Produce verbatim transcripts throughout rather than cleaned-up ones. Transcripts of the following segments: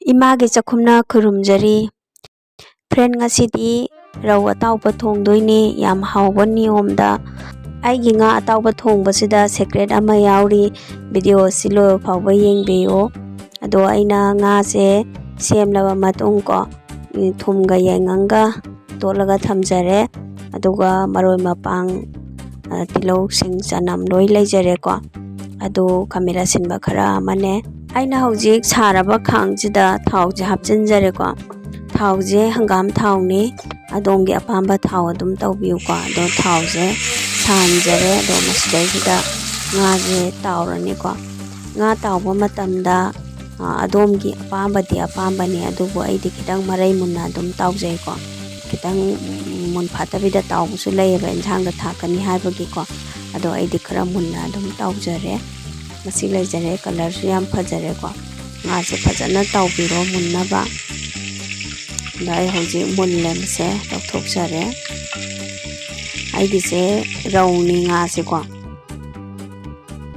ꯏꯃꯥꯒꯤ ꯆꯥꯛꯈꯨꯝꯅ ꯈꯨꯔꯨꯝꯖꯔꯤ꯫ Friend, ꯉꯁꯤꯗꯤ ꯔꯧ ꯑꯇꯥꯎꯕ ꯊꯣꯡꯗꯣꯏꯅꯦ, ꯌꯥꯝ ꯍꯥꯎꯕ ꯅꯤꯌꯣꯝꯗ꯫ ꯑꯩꯒꯤ ꯉꯥ ꯑꯇꯥꯎꯕ ꯊꯣꯡꯕꯁꯤꯗ secret ꯑꯃ ꯌꯥꯎꯔꯤ, video ꯑꯁꯤ ꯂꯣꯏꯕ ꯐꯥꯎꯕ ꯌꯦꯡꯕꯤꯌꯨ꯫ ꯑꯗꯣ ꯑꯩꯅ ꯉꯥꯁꯦ ꯁꯦꯝꯂꯕ ꯃꯇꯨꯡ ꯀꯣ, ꯎꯝ, ꯊꯨꯝꯒ ꯌꯥꯏꯉꯪꯒ ꯇꯣꯠꯂꯒ ꯊꯝꯖꯔꯦ꯫ ꯑꯗꯨꯒ ꯃꯔꯣꯏ ꯃꯄꯥꯡ, ꯑ, ꯇꯤꯜꯍꯧ, ꯁꯤꯡ, ꯆꯅꯝ ꯂꯣꯏ ꯂꯩꯖꯔꯦꯀꯣ꯫ ꯑꯗꯨ ꯈꯥꯃꯦꯟ ꯑꯁꯤꯟꯕ ꯈꯔ ꯑꯃꯅꯦ꯫ ꯑꯩꯅ ꯍꯧꯖꯤꯛ ꯁꯥꯔꯕ ꯈꯥꯡꯁꯤꯗ ꯊꯥꯎꯁꯦ ꯍꯥꯞꯆꯤꯟꯖꯔꯦꯀꯣ꯫ ꯊꯥꯎꯁꯦ ꯍꯪꯒꯥꯝ ꯊꯥꯎꯅꯤ, ꯑꯗꯣꯝꯒꯤ ꯑꯄꯥꯝꯕ ꯊꯥꯎ ꯑꯗꯨꯝ ꯇꯧꯕꯤꯌꯨꯀꯣ꯫ ꯑꯗꯣ ꯊꯥꯎꯁꯦ ꯁꯥꯍꯟꯖꯔꯦ꯫ ꯑꯗꯣ ꯃꯁꯤꯗꯩꯁꯤꯗ ꯉꯥꯁꯦ ꯇꯥꯎꯔꯅꯤꯀꯣ꯫ ꯉꯥ ꯇꯥꯎꯕ ꯃꯇꯝꯗ, ꯑ, ꯑꯗꯣꯝꯒꯤ ꯑꯄꯥꯝꯕꯗꯤ ꯑꯄꯥꯝꯕꯅꯤ, ꯑꯗꯨꯕꯨ ꯑꯩꯗꯤ ꯈꯤꯇꯪ ꯃꯔꯩ ꯃꯨꯟꯅ ꯑꯗꯨꯝ ꯇꯥꯎꯖꯩꯀꯣ꯫ ꯈꯤꯇꯪ ꯃꯨꯟ ꯐꯥꯠꯇꯕꯤꯗ ꯇꯥꯎꯕꯁꯨ ꯂꯩꯌꯦꯕ, ꯏꯟꯁꯥꯡꯗ ꯊꯥꯛꯀꯅꯤ ꯍꯥꯏꯕꯒꯤꯀꯣ꯫ ꯑꯗꯣ ꯑꯩꯗꯤ ꯈꯔ ꯃꯨꯟꯅ ꯑꯗꯨꯝ ꯇꯥꯎꯖꯔꯦ꯫ ꯃꯁꯤ ꯂꯩꯖꯔꯦ, colourꯁꯨ ꯌꯥꯝ ꯐꯖꯔꯦꯀꯣ꯫ ꯉꯥꯁꯦ ꯐꯖꯅ ꯇꯥꯎꯕꯤꯔꯣ ꯃꯨꯟꯅꯕ꯫ ꯑꯗꯣ ꯑꯩ ꯍꯧꯖꯤꯛ ꯃꯨꯜꯂꯦ, ꯃꯁꯦ ꯂꯧꯊꯣꯛꯆꯔꯦ꯫ ꯑꯩꯒꯤꯁꯦ ꯔꯧꯅꯤ ꯉꯥꯁꯦꯀꯣ꯫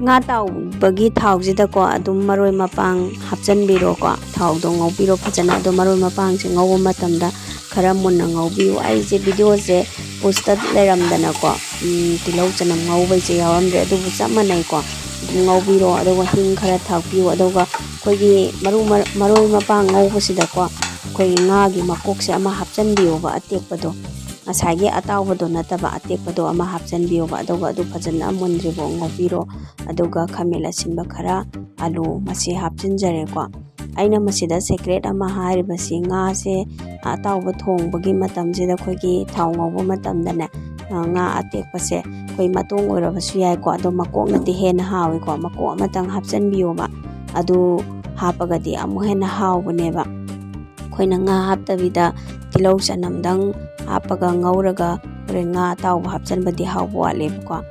ꯉꯥ ꯇꯥꯎꯕꯒꯤ ꯊꯥꯎꯁꯤꯗꯀꯣ ꯑꯗꯨꯝ ꯃꯔꯣꯏ ꯃꯄꯥꯡ ꯍꯥꯞꯆꯤꯟꯕꯤꯔꯣꯀꯣ꯫ ꯊꯥꯎꯗꯣ ꯉꯧꯕꯤꯔꯣ ꯐꯖꯅ꯫ ꯑꯗꯣ ꯃꯔꯣꯏ ꯃꯄꯥꯡꯁꯦ ꯉꯧꯕ ꯃꯇꯝꯗ ꯈꯔ ꯃꯨꯟꯅ ꯉꯧꯕꯤꯌꯨ꯫ ꯑꯩꯁꯦ videoꯁꯦ post ꯇꯧ ꯂꯩꯔꯝꯗꯅꯀꯣ, ꯎꯝ, ꯇꯤꯜꯍꯧ ꯆꯅꯝ ꯉꯧꯕꯩꯁꯦ ꯌꯥꯎꯔꯝꯗ꯭ꯔꯦ꯫ ꯑꯗꯨꯕꯨ ꯆꯞ ꯃꯥꯟꯅꯩꯀꯣ꯫ ꯑꯗꯨꯝ ꯉꯧꯕꯤꯔꯣ, ꯑꯗꯨꯒ ꯍꯤꯡ ꯈꯔ ꯊꯥꯛꯄꯤꯌꯨ, ꯑꯗꯨꯒ ꯑꯩꯈꯣꯏꯒꯤ ꯃꯔꯨ-, ꯃꯔ-, ꯃꯔꯣꯏ ꯃꯄꯥꯡ ꯉꯧꯕꯁꯤꯗꯀꯣ ꯑꯩꯈꯣꯏꯒꯤ ꯉꯥꯒꯤ ꯃꯀꯣꯛꯁꯦ ꯑꯃ ꯍꯥꯞꯆꯤꯟꯕꯤꯌꯣꯕ, ꯑꯇꯦꯛꯄꯗꯣ꯫ ꯉꯁꯥꯏꯒꯤ ꯑꯇꯥꯎꯕꯗꯣ ꯅꯠꯇꯕ, ꯑꯇꯦꯛꯄꯗꯣ ꯑꯃ ꯍꯥꯞꯆꯤꯟꯕꯤꯌꯣꯕ꯫ ꯑꯗꯨꯒ ꯑꯗꯨ ꯐꯖꯅ ꯃꯨꯟꯗ꯭ꯔꯤꯐꯥꯎ ꯉꯧꯕꯤꯔꯣ꯫ ꯑꯗꯨꯒ ꯈꯥꯃꯦꯟ ꯑꯁꯤꯟꯕ ꯈꯔ, ꯑꯂꯨ ꯃꯁꯤ ꯍꯥꯞꯆꯤꯟꯖꯔꯦꯀꯣ꯫ ꯑꯩꯅ ꯃꯁꯤꯗ secret ꯑꯃ ꯍꯥꯏꯔꯤꯕꯁꯤ, ꯉꯥꯁꯦ ꯑꯇꯥꯎꯕ ꯊꯣꯡꯕꯒꯤ ꯃꯇꯝꯁꯤꯗ ꯑꯩꯈꯣꯏꯒꯤ ꯊꯥꯎ ꯉꯧꯕ ꯃꯇꯝꯗꯅꯦ, ꯑ, ꯉꯥ ꯑꯇꯦꯛꯄꯁꯦ ꯑꯩꯈꯣꯏ ꯃꯇꯣꯡ ꯑꯣꯏꯔꯕꯁꯨ ꯌꯥꯏꯀꯣ, ꯑꯗꯣ ꯃꯀꯣꯛꯅꯗꯤ ꯍꯦꯟꯅ ꯍꯥꯎꯏꯀꯣ꯫ ꯃꯀꯣꯛ ꯑꯃꯇꯪ ꯍꯥꯞꯆꯤꯟꯕꯤꯌꯣꯕ, ꯑꯗꯨ ꯍꯥꯞꯄꯒꯗꯤ ꯑꯃꯨꯛ ꯍꯦꯟꯅ ꯍꯥꯎꯕꯅꯦꯕ꯫ ꯑꯩꯈꯣꯏꯅ ꯉꯥ ꯍꯥꯞꯇꯕꯤꯗ ꯇꯤꯜꯍꯧ ꯆꯅꯝꯗꯪ ꯍꯥꯞꯄꯒ ꯉꯧꯔꯒ ꯍꯣꯔꯦꯟ ꯉꯥ ꯑꯇꯥꯎꯕ ꯍꯥꯞꯆꯤꯟꯕꯗꯤ ꯍꯥꯎꯕ ꯋꯥꯠꯂꯦꯕꯀꯣ꯫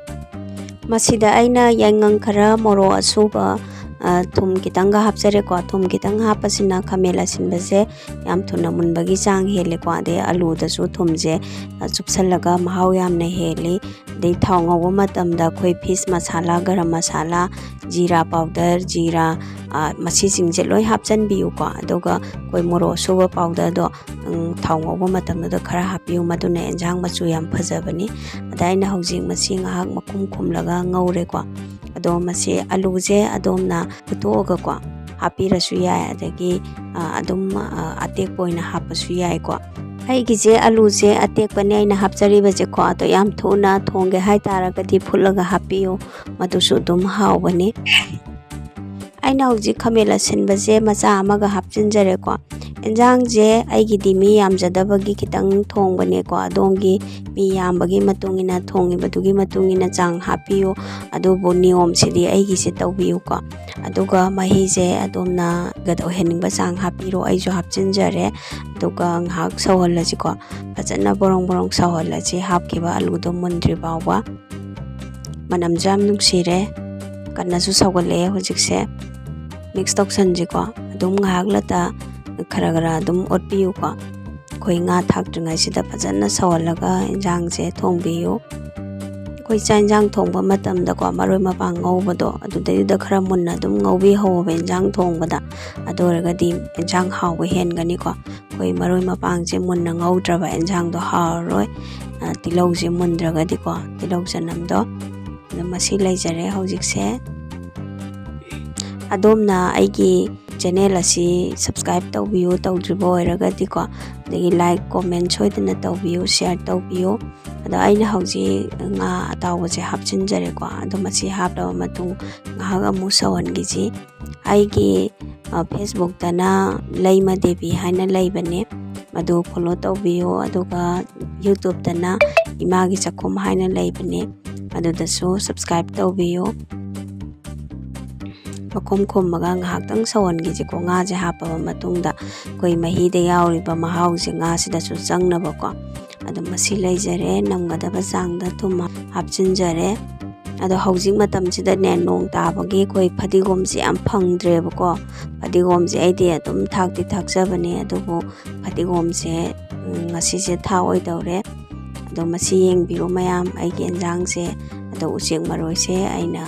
ꯃꯁꯤꯗ ꯑꯩꯅ ꯌꯥꯏꯉꯪ ꯈꯔ, ꯃꯣꯔꯣꯛ ꯑꯁꯨꯕ, ꯑ, ꯊꯨꯝ ꯈꯤꯇꯪꯒ ꯍꯥꯞꯆꯔꯦꯀꯣ꯫ ꯊꯨꯝ ꯈꯤꯇꯪ ꯍꯥꯞꯄꯁꯤꯅ ꯈꯥꯃꯦꯟ ꯑꯁꯤꯟꯕꯁꯦ ꯌꯥꯝ ꯊꯨꯅ ꯃꯨꯟꯕꯒꯤ ꯆꯥꯡ ꯍꯦꯜꯂꯦꯀꯣ꯫ ꯑꯗꯩ ꯑꯂꯨꯗꯁꯨ ꯊꯨꯝꯁꯦ, ꯑ, ꯆꯨꯞꯁꯜꯂꯒ ꯃꯍꯥꯎ ꯌꯥꯝꯅ ꯍꯦꯜꯂꯤ꯫ ꯑꯗꯩ ꯊꯥꯎ ꯉꯧꯕ ꯃꯇꯝꯗ ꯑꯩꯈꯣꯏ fish masala, garam masala, jeera powder, jeera, ꯃꯁꯤꯁꯤꯡꯁꯦ ꯂꯣꯏ ꯍꯥꯞꯆꯤꯟꯕꯤꯌꯨꯀꯣ꯫ ꯑꯗꯨꯒ ꯑꯩꯈꯣꯏ ꯃꯣꯔꯣꯛ ꯑꯁꯨꯕ powderꯗꯣ ꯊꯥꯎ ꯉꯧꯕ ꯃꯇꯝꯗꯨꯗ ꯈꯔ ꯍꯥꯞꯄꯤꯌꯨ, ꯃꯗꯨꯅ ꯑꯦꯟꯁꯥꯡ ꯃꯆꯨ ꯌꯥꯝ ꯐꯖꯕꯅꯤ꯫ ꯑꯗ ꯑꯩꯅ ꯍꯧꯖꯤꯛ ꯃꯁꯤ ꯉꯥꯏꯍꯥꯛ ꯃꯈꯨꯝ ꯈꯨꯝꯂꯒ ꯉꯧꯔꯦꯀꯣ꯫ ꯑꯗꯣ ꯃꯁꯤ ꯑꯂꯨꯁꯦ ꯑꯗꯣꯝꯅ ꯐꯨꯠꯇꯣꯛꯑꯒꯀꯣ ꯍꯥꯞꯄꯤꯔꯁꯨ ꯌꯥꯏ, ꯑꯗꯒꯤ ꯑꯗꯨꯝ ꯑꯇꯦꯛꯄ ꯑꯣꯏꯅ ꯍꯥꯞꯄꯁꯨ ꯌꯥꯏꯀꯣ꯫ ꯑꯩꯒꯤꯁꯦ ꯑꯂꯨꯁꯦ ꯑꯇꯦꯛꯄꯅꯦ ꯑꯩꯅ ꯍꯥꯞꯆꯔꯤꯕꯁꯦꯀꯣ꯫ ꯑꯗꯣ ꯌꯥꯝ ꯊꯨꯅ ꯊꯣꯡꯒꯦ ꯍꯥꯏꯇꯥꯔꯒꯗꯤ ꯐꯨꯠꯂꯒ ꯍꯥꯞꯄꯤꯌꯨ, ꯃꯗꯨꯁꯨ ꯑꯗꯨꯝ ꯍꯥꯎꯕꯅꯤ꯫ ꯑꯩꯅ ꯍꯧꯖꯤꯛ ꯈꯥꯃꯦꯟ ꯑꯁꯤꯟꯕꯁꯦ ꯃꯆꯥ ꯑꯃꯒ ꯍꯥꯞꯆꯤꯟꯖꯔꯦꯀꯣ꯫ ꯑꯦꯟꯁꯥꯡꯁꯦ ꯑꯩꯒꯤꯗꯤ ꯃꯤ ꯌꯥꯝꯖꯗꯕꯒꯤ ꯈꯤꯇꯪ ꯊꯣꯡꯕꯅꯦꯀꯣ꯫ ꯑꯗꯣꯝꯒꯤ ꯃꯤ ꯌꯥꯝꯕꯒꯤ ꯃꯇꯨꯡ ꯏꯟꯅ, ꯊꯣꯡꯉꯤꯕꯗꯨꯒꯤ ꯃꯇꯨꯡ ꯏꯟꯅ ꯆꯥꯡ ꯍꯥꯞꯄꯤꯌꯨ꯫ ꯑꯗꯨꯕꯨ ꯅꯤꯌꯣꯝꯁꯤꯗꯤ ꯑꯩꯒꯤꯁꯦ ꯇꯧꯕꯤꯌꯨꯀꯣ꯫ ꯑꯗꯨꯒ ꯃꯍꯤꯁꯦ ꯑꯗꯣꯝꯅ ꯒꯗ ꯑꯣꯏꯍꯟꯅꯤꯡꯕ ꯆꯥꯡ ꯍꯥꯞꯄꯤꯔꯣ꯫ ꯑꯩꯁꯨ ꯍꯥꯞꯆꯤꯟꯖꯔꯦ꯫ ꯑꯗꯨꯒ ꯉꯥꯏꯍꯥꯛ ꯁꯧꯍꯜꯂꯁꯤꯀꯣ꯫ ꯐꯖꯅ ꯕꯣꯔꯣꯡ ꯕꯣꯔꯣꯡ ꯁꯧꯍꯜꯂꯁꯤ, ꯍꯥꯞꯈꯤꯕ ꯑꯂꯨꯗꯣ ꯃꯨꯟꯗ꯭ꯔꯤ ꯐꯥꯎꯕ꯫ ꯃꯅꯝꯁꯨ ꯌꯥꯝ ꯅꯨꯡꯁꯤꯔꯦ, ꯀꯟꯅꯁꯨ ꯁꯧꯒꯠꯂꯛꯑꯦ ꯍꯧꯖꯤꯛꯁꯦ꯫ Mix ꯇꯧꯁꯟꯁꯤꯀꯣ꯫ ꯑꯗꯨꯝ ꯉꯥꯏꯍꯥꯛ ꯂꯩꯇ ꯈꯔ ꯈꯔ ꯑꯗꯨꯝ ꯑꯣꯠꯄꯤꯌꯨꯀꯣ꯫ ꯑꯩꯈꯣꯏ ꯉꯥ ꯊꯥꯛꯇ꯭ꯔꯤꯉꯩꯁꯤꯗ ꯐꯖꯅ ꯁꯧꯍꯜꯂꯒ ꯏꯟꯁꯥꯡꯁꯦ ꯊꯣꯡꯕꯤꯌꯨ꯫ ꯑꯩꯈꯣꯏ ꯆꯥꯛ ꯏꯟꯁꯥꯡ ꯊꯣꯡꯕ ꯃꯇꯝꯗꯀꯣ, ꯃꯔꯣꯏ ꯃꯄꯥꯡ ꯉꯧꯕꯗꯣ ꯑꯗꯨꯗꯩꯗꯨꯗ ꯈꯔ ꯃꯨꯟꯅ ꯑꯗꯨꯝ ꯉꯧꯕꯤꯍꯧꯕ ꯏꯟꯁꯥꯡ ꯊꯣꯡꯕꯗ꯫ ꯑꯗꯨ ꯑꯣꯏꯔꯒꯗꯤ ꯏꯟꯁꯥꯡ ꯍꯥꯎꯕ ꯍꯦꯟꯒꯅꯤꯀꯣ꯫ ꯑꯩꯈꯣꯏ ꯃꯔꯣꯏ ꯃꯄꯥꯡꯁꯦ ꯃꯨꯟꯅ ꯉꯧꯗ꯭ꯔꯕ ꯏꯟꯁꯥꯡꯗꯣ ꯍꯥꯎꯔꯔꯣꯏ꯫ ꯇꯤꯜꯍꯧꯁꯦ ꯃꯨꯟꯗ꯭ꯔꯒꯗꯤꯀꯣ, ꯇꯤꯜꯍꯧ ꯆꯅꯝꯗꯣ꯫ ꯑꯗꯣ ꯃꯁꯤ ꯂꯩꯖꯔꯦ ꯍꯧꯖꯤꯛꯁꯦ꯫ ꯑꯗꯣꯝꯅ ꯑꯩꯒꯤ channel ꯑꯁꯤ subscribe ꯇꯧꯕꯤꯌꯨ, ꯇꯧꯗ꯭ꯔꯤꯕ ꯑꯣꯏꯔꯒꯗꯤꯀꯣ, ꯑꯗꯒꯤ like, comment ꯁꯣꯏꯗꯅ ꯇꯧꯕꯤꯌꯨ, share ꯇꯧꯕꯤꯌꯨ꯫ ꯑꯗꯣ ꯑꯩꯅ ꯍꯧꯖꯤꯛ ꯉꯥ ꯑꯇꯥꯎꯕꯁꯦ ꯍꯥꯞꯆꯤꯟꯖꯔꯦꯀꯣ꯫ ꯑꯗꯣ ꯃꯁꯤ ꯍꯥꯞꯂꯕ ꯃꯇꯨꯡ ꯉꯥꯏꯍꯥꯛ ꯑꯃꯨꯛ ꯁꯧꯍꯟꯈꯤꯁꯤ꯫ ꯑꯩꯒꯤ Facebookꯇꯅ ꯂꯩꯃ ꯗꯦꯕꯤ ꯍꯥꯏꯅ ꯂꯩꯕꯅꯦ, ꯃꯗꯨ follow ꯇꯧꯕꯤꯌꯨ꯫ ꯑꯗꯨꯒ YouTubeꯇꯅ ꯏꯃꯥꯒꯤ ꯆꯥꯛꯈꯨꯝ ꯍꯥꯏꯅ ꯂꯩꯕꯅꯦ, ꯑꯗꯨꯗꯁꯨ subscribe ꯇꯧꯕꯤꯌꯨ꯫ ꯃꯈꯨꯝ ꯈꯨꯝꯃꯒ ꯉꯥꯏꯍꯥꯛꯇꯪ ꯁꯧꯍꯟꯈꯤꯁꯤꯀꯣ꯫ ꯉꯥꯁꯦ ꯍꯥꯞꯄꯕ ꯃꯇꯨꯡꯗ ꯑꯩꯈꯣꯏ ꯃꯍꯤꯗ ꯌꯥꯎꯔꯤꯕ ꯃꯍꯥꯎꯁꯦ ꯉꯥꯁꯤꯗꯁꯨ ꯆꯪꯅꯕꯀꯣ꯫ ꯑꯗꯣ ꯃꯁꯤ ꯂꯩꯖꯔꯦ, ꯅꯝꯒꯗꯕ ꯆꯥꯡꯗ ꯊꯨꯝ ꯍꯥꯞꯆꯤꯟꯖꯔꯦ꯫ ꯑꯗꯣ ꯍꯧꯖꯤꯛ ꯃꯇꯝꯁꯤꯗꯅꯦ, ꯅꯣꯡ ꯇꯥꯕꯒꯤ ꯑꯩꯈꯣꯏ ꯐꯗꯤꯒꯣꯝꯁꯦ ꯌꯥꯝ ꯐꯪꯗ꯭ꯔꯦꯕꯀꯣ꯫ ꯐꯗꯤꯒꯣꯝꯁꯦ ꯑꯩꯗꯤ ꯑꯗꯨꯝ ꯊꯥꯛꯇꯤ ꯊꯥꯛꯆꯕꯅꯦ, ꯑꯗꯨꯕꯨ ꯐꯗꯤꯒꯣꯝꯁꯦ ꯉꯁꯤꯁꯦ ꯊꯥꯛꯑꯣꯏꯗꯧꯔꯦ꯫ ꯑꯗꯣ ꯃꯁꯤ ꯌꯦꯡꯕꯤꯔꯣ ꯃꯌꯥꯝ, ꯑꯩꯒꯤ ꯏꯟꯖꯥꯡꯁꯦ꯫ ꯑꯗꯣ ꯎꯆꯦꯛ ꯃꯔꯣꯏꯁꯦ ꯑꯩꯅ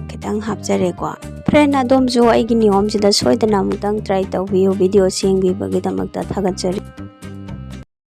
ꯈꯤꯇꯪ ꯍꯥꯞꯆꯔꯦꯀꯣ꯫ Friend, ꯑꯗꯣꯝꯁꯨ ꯑꯩꯒꯤ ꯅꯤꯌꯣꯝꯁꯤꯗ ꯁꯣꯏꯗꯅ ꯑꯃꯨꯛꯇꯪ try ꯇꯧꯕꯤꯌꯨ꯫ Video ꯁꯦꯝꯕꯤꯕꯒꯤꯗꯃꯛꯇ ꯊꯥꯒꯠꯆꯔꯤ꯫